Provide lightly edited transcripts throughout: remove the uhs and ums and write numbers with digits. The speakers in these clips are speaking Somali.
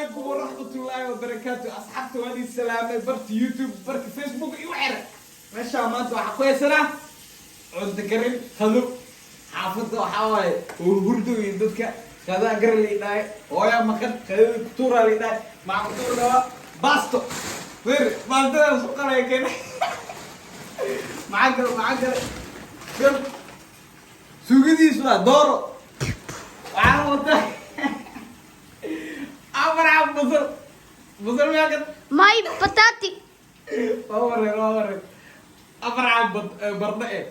Calaykum waraxmatullaahi wabarakaatu. Asxaabta, waan idin salaamay. Barta YouTube, barta Facebook iyo xira. Meeshaa maanta waxaa ku haysanaa cunto karin, qado. Xaafadda waxaa waaye oo hurdo iyo dadka qadaa gar la idhahay, hooyaa maqan, qadada kutuuraa la idhahay. Maxaa kutuur rabaa? Basto wir baastada suqalaya keena. Maxaa kale? Maxaa kale? Gal sugadiisu waa dooro. Waxaan wataa afar xab basal. Basal miyaa ka? May, batati. Waa wareer, waa wareer. Afar xab bardho eh,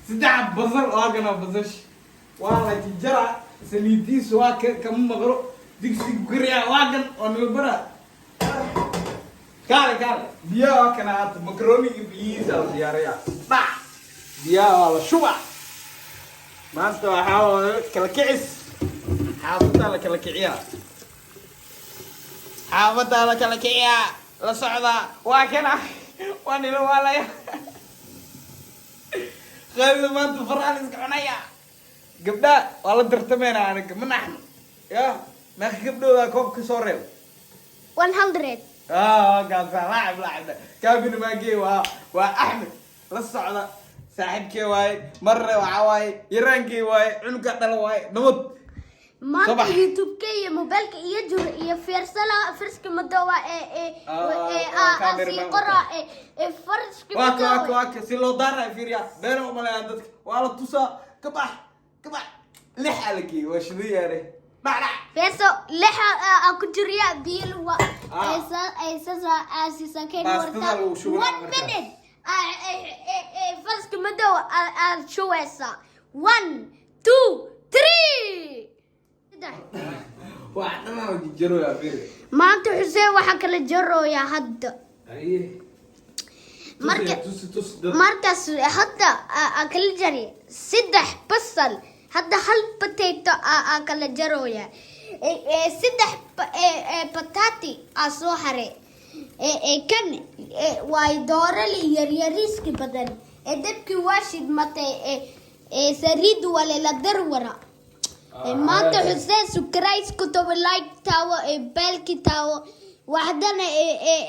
3 xab basal. Waa kana basash, waa la jarjaraa. Saliidiisu waa ka kama maqlo. Digsigu kariyaa waa kan, waa nala baraa. Kaale, kaale, biyaha waa kana. Hadda macaroni iyo biyihiisa la diyaariyaa. Dhac, biyaha waa la shubaa. Maanta waxaa waaye kala kicis. Xaafadaa la kala kiciyaa, xaafadaa la kala kiciyaa. La socdaa, waa kana, waa nila waalaya. Qaadida maanta farxan iska cunaya. Gabdhaha waa la tartamayna. Aniga ma naxno ya. Meeqa gabdhoodaa koob ka soo reeb? 100. Ah, gaasa laacib, laacib kaabina maagee. Waa Axmed. La socda, saaxiibkee waaye, marre waxaa waaye yaraankee waaye, cunuga dhala waaye. Nabad. Maanta Sabax. YouTube-ka iyo mobilka iyo jiro iyo fiirsala farska madowa ee Ah, ee ah, cameraman. Sii qora ee farska Waa ka, waa ka, madowa. waa ka si loo daarayo. Fiiriya, beena umaleeyaan dadka. Waa la tusaa. Ka bax, ka bax. Lix aa la geeyey, waa shidan yaare. Dhac, dhac. Feeso lixa aan ku jiriya biyo wa Ah. ee sasa aasisa keen. Baastada warta lagu shubanaa one markaas. minute farska madow aad shubeysa. One, two, three, saddex. Waa dhanaa jarjarooyaa, fiiri. Maanta Xuseen waxaa kala jarooyaa hadda. Haye. Marka tusi, tusi dad. Markaas hadda aa kala jari saddex basal. Hadda hal potato aa kala jarooya. Saddex batati aa soo hare. Kan waay doorali yaryariiski badan ee dabkii waa shidmatay ee saliid wale la darwara. Maanta Xuseen subscribe ku tabo, like taawo, ee bell-ki taawo, waxdana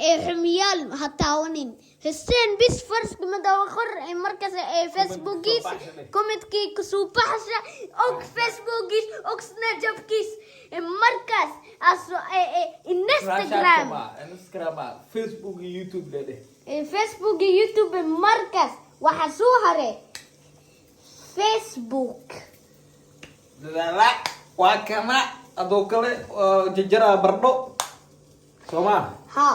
ee xumiyaal ha taawanin. Xuseen bis farska madawa qor ee markaas ee Facebookiis comment-kii kusoo baxsha og Facebookiis og Snapchatkiis ee markaas aso ee Instagram. Instagram, Facebook iyo YouTube le dheh. Ee Facebook iyo YouTube. Markaas waxaa soo hare Facebook. Dadaala, waa kana. Adoo kale oo jajaraa bardho, soo ma? Ha,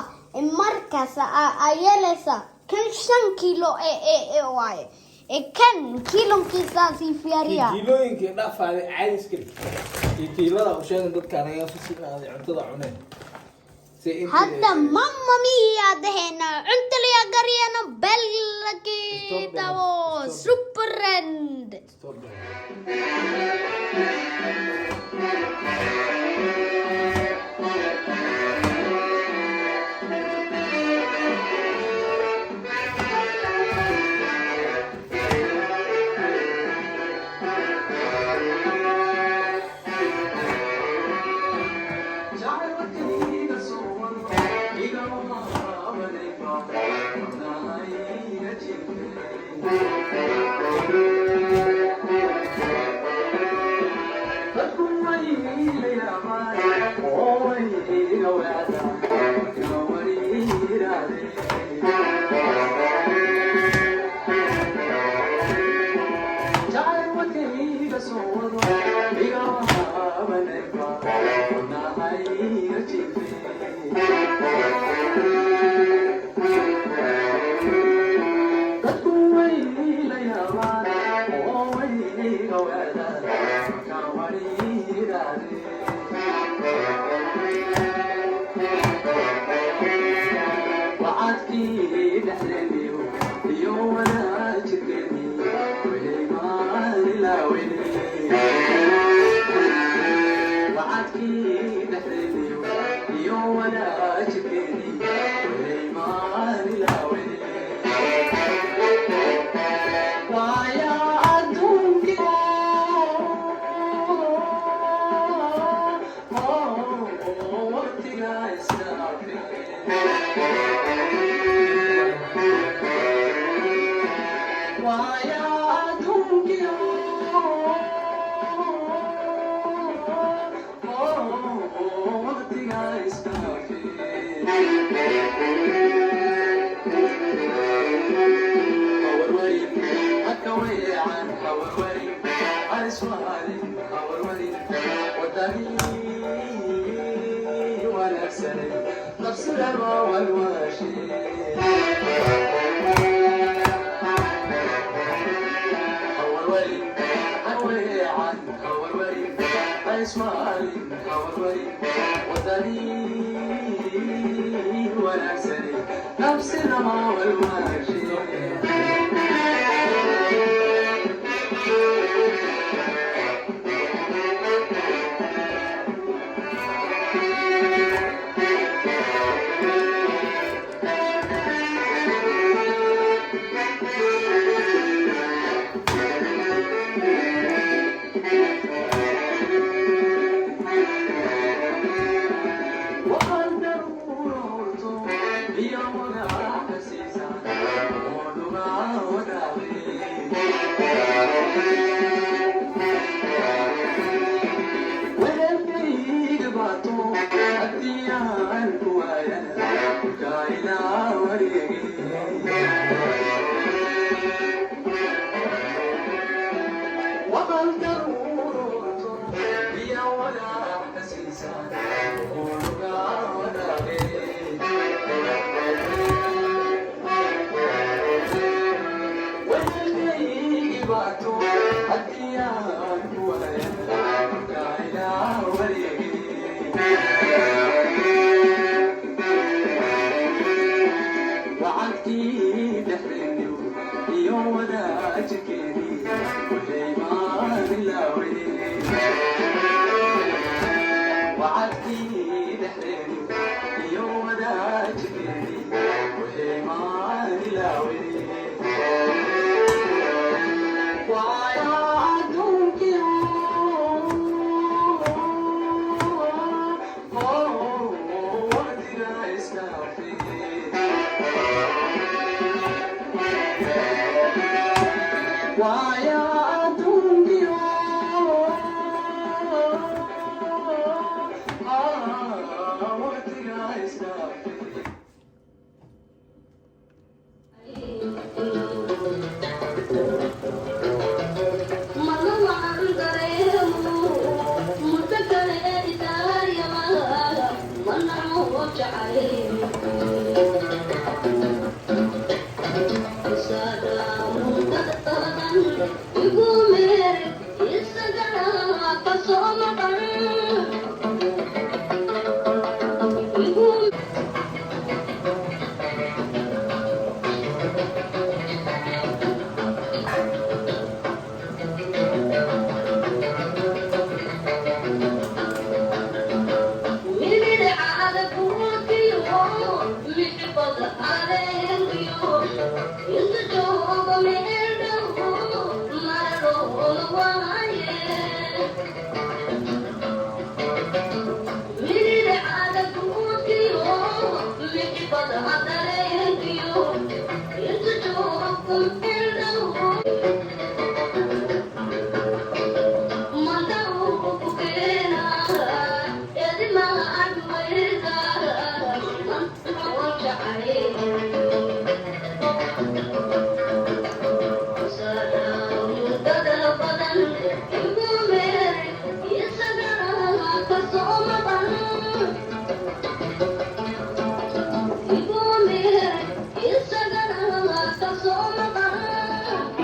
markaas aa yeelaysa kan 5 kiilo ee waaye ee kan kiilonkiisa sii fiiriya. Kiilooyinka dhaafaada caadi iska dhig. Kiilada u sheegan dadka, anaga fasinaaday cuntada cuneen si inta. Hadda mamma mia daheena, cunta liya gariyana, bellaki tawo superend. Stop there.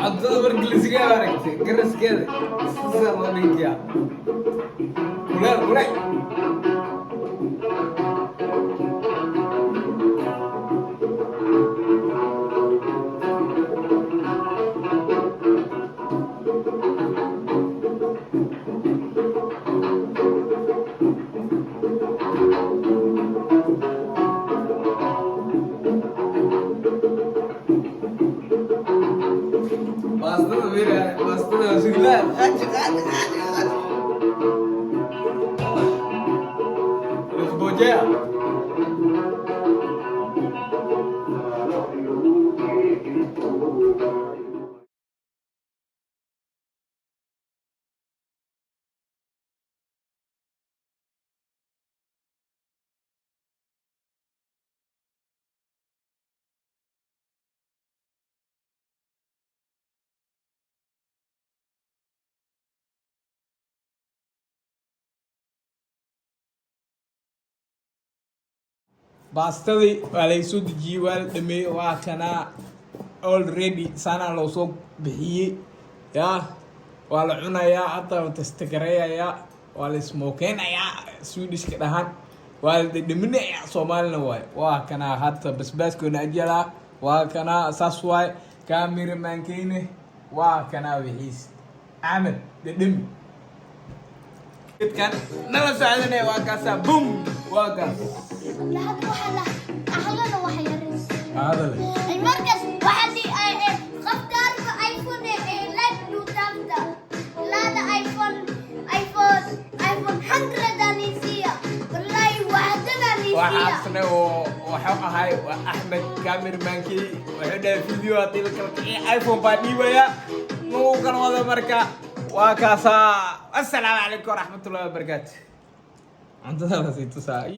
Cuntada marka lasiga aragtay garaskeeda sida loo dhigiyaa kuleel kuleel. Baastada mira, baastada sugilaan qaji qaji qaji qaji. Los bollea. Baastadii waa laga soo dejiyey, waa la dhameeyey, waa kanaa already saanaa loo soo bixiyey. Ya, waa la cunayaa hadda, la testagareeyayaa, waa la smokeynayaa, Swedishka dhahaan, waa la dhedheminayaa, Soomaalina waaye. Waa kanaa hadda basbaaskoona ajalaa, waa kanaa, saas waaye. Cameramaankeyne waa kanaa, wixiis Axmed dhedhemi midkan nala socdanaya, waa kaasaa, bum, waa kaas. Hadda waxaa la ahlada waxa yaris. Hadale. Markaas waxaa li qofka arko iPhone ee like nu taabta laada iPhone 100 anisiya, wallahi waxdana anisiya. Waxaasna oo waxuu ahay waa Axmed cameramaankii, wuxuu dhahay video haddii la kala kiciyo iPhone baa dhiibaya, nagu kala wada. Marka waa kaasaa. Assalaamu calaykum waraxmatullahi wabarakaatu. Cuntada lasii tusaa.